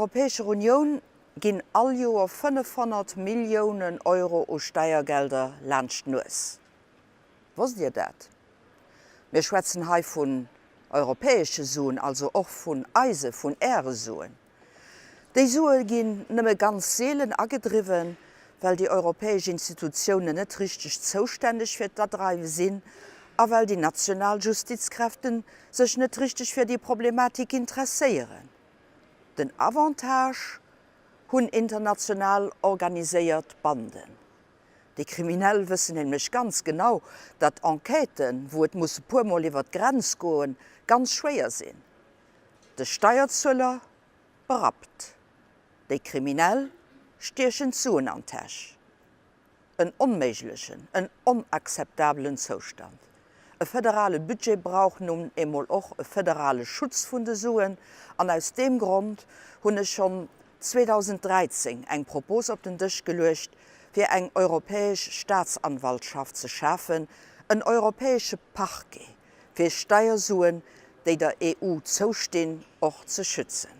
Europäescher Unioun ginn all Joer 500 Milliounen Euro u Steiergelder laanscht d'Nues. Wosst Dir dat? Mir schwätzen hei vun europäesche Suen, also och vun eise, vun Äre Suen. Déi Sue ginn nëmme ganz seelen agedriwwen, well déi europäesch Institutiounen net richteg zoustänneg fir d'Adreiwe sinn a well déi national Justizkräfte sech net richteg fir déi Problematik interesséieren. Den Avantage hunn international organiséiert Banden. Déi Kriminell wëssen nämlech ganz genau, datt Enquêten, wou et muss e puermol iwwer d'Grenz goen, ganz schwéier sinn. De Steierzueler berappt. Déi Kriminell stiechen d'Suen an d'Täsch. En onméiglechen, en onakzeptabelen Zoustand. E federale Budget brauch nun emol och e federale Schutz vun de Suen an aus deem Grond hunn ech schonn 2013 eng Propos op den Dësch geluecht, fir eng europäesch Staatsanwaltschaft ze schafen, en europäesche Parquet, fir Steiersuen, déi der EU zoustinn, och ze schützen.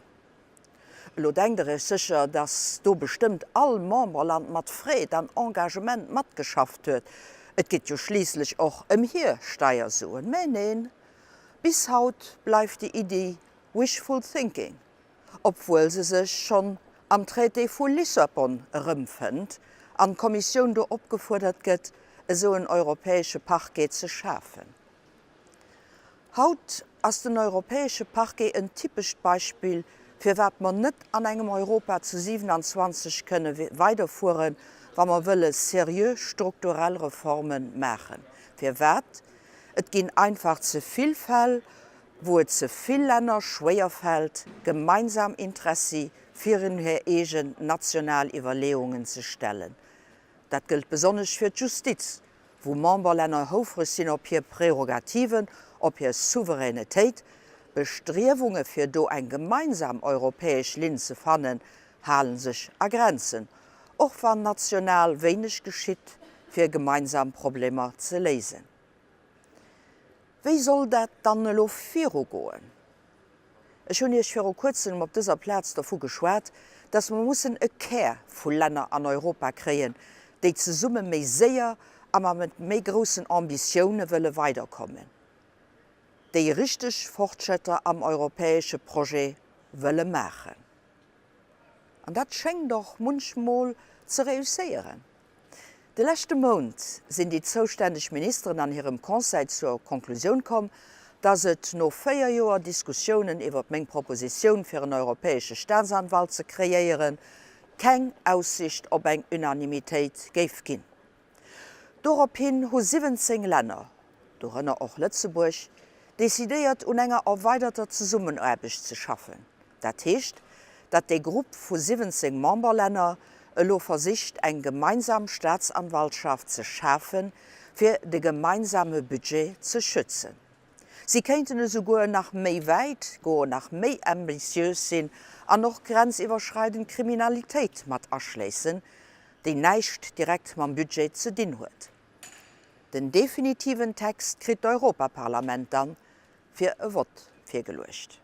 Elo denkt Der Iech sécher, dass do bestëmmt all Memberland mat Freed an Engagement matgeschafft huet, et geet jo schliisslech och ëm hir Steiersuen. Mä neen, bis haut bleift déi Iddi wishful thinking, obwuel se sech schonn am Traité vu Lissabon erëmfënnt an d'Kommissioun do opgefuerdert gëtt, esou en europäesche Parquet ze schafen. Haut ass den europäesche Parquet en typescht Beispill, firwat mer net an engem Europa zu 27 kënne weiderfueren, wa mer wëlle seriö strukturell Reforme maachen. Firwat? Et ginn einfach ze vill Fäll, wou et ze vill Länner schwéierfält, gemeinsam Interessi virun hir eegen national Iwwerleeungen ze stellen. Dat gëllt besonnesch fir d'Justiz, wou Memberlänner houfreg sinn op hir Prärogativen, op hir Souveränetéit. Bestriewunge fir do eng gemeinsam europäesch Linn ze fannen, hale sech a Grenzen, och wann national wéineg geschitt, fir gemeinsam Problemer ze léisen. Wéi soll dat dann elo virugoen? Ech hunn Iech viru kuerzem op dëser Plaz dovu geschwat, dass mer mussen e Kär vu Länner an Europa kréien, déi zesumme méi séier a mat méi groussen Ambitioune wëlle weiderkommen, déi richteg Fortschëtter am europäesche Projet wëlle maachen. An dat schéngt och munchmol ze reusséieren. De leschte Mount sinn déi zoustänneg Ministeren an hirem Conseil zur Konklusioun komm, datt et no 4 Joer Diskussiounen iwwert meng Propositioun fir en europäesche Staatsanwalt ze kreéieren, keng Aussicht op eng Unanimitéit géif ginn. Dorophin hu 17 Länner, dorënner och Lëtzebuerg, decidéiert un enger erweiderter Zesummenaarbecht ze schaffen. Dat heescht, datt dee Grupp vu 17 Memberlänner elo versicht eng gemeinsam Staatsanwaltschaft ze schafen, fir de gemeinsame Budget ze schützen. Si kéinten esouguer nach méi wäit goen, nach méi ambitiös sinn an och grenziwwerschreidend Kriminalitéit mat aschléissen, déi näischt direkt mam Budget ze dinn huet. Den definitiven Text kritt d'Europaparlament dann fir e Vott virgeluecht.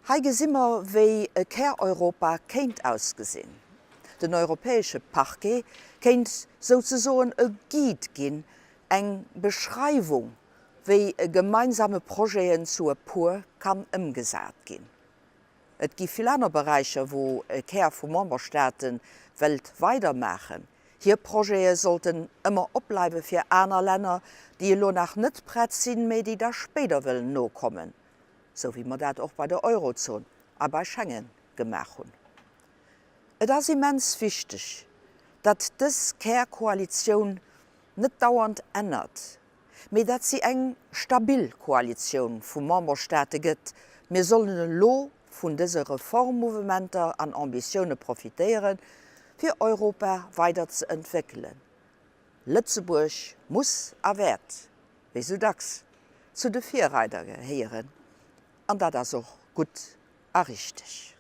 Hei gesi mer, wéi e Käreuropa kéint ausgesinn. Den europäesche Parquet kéint souzesoen e Guide ginn, eng Beschreiwung, wéi e gemeinsame Projeten zu e puer kann ëmgesat ginn. Et gi vill aner Beräicher, wou e Kär vu Memberstaate wéllt weidermaachen. Hir Projete sollten ëmmer opbleiwe fir aner Länner, déi elo nach net prett sinn, mee déi da spéider wëllen nokommen, sou wéi mer dat och bei der Eurozon a bei Schengen gemaach hunn. Et ass immens wichteg, datt dës Kärkoalitioun net dauernd ännert, mee datt si eng stabil Koalitioun vu Memberstaate gëtt. Mir sollen elo vun dëse Reformmouvementer an Ambitioune profitéieren, fir Europa weider ze entwéckelen. Lëtzebuerg muss a wäert, wéi sou dacks, zu de Virreider gehéieren, an dat ass och gutt a richteg.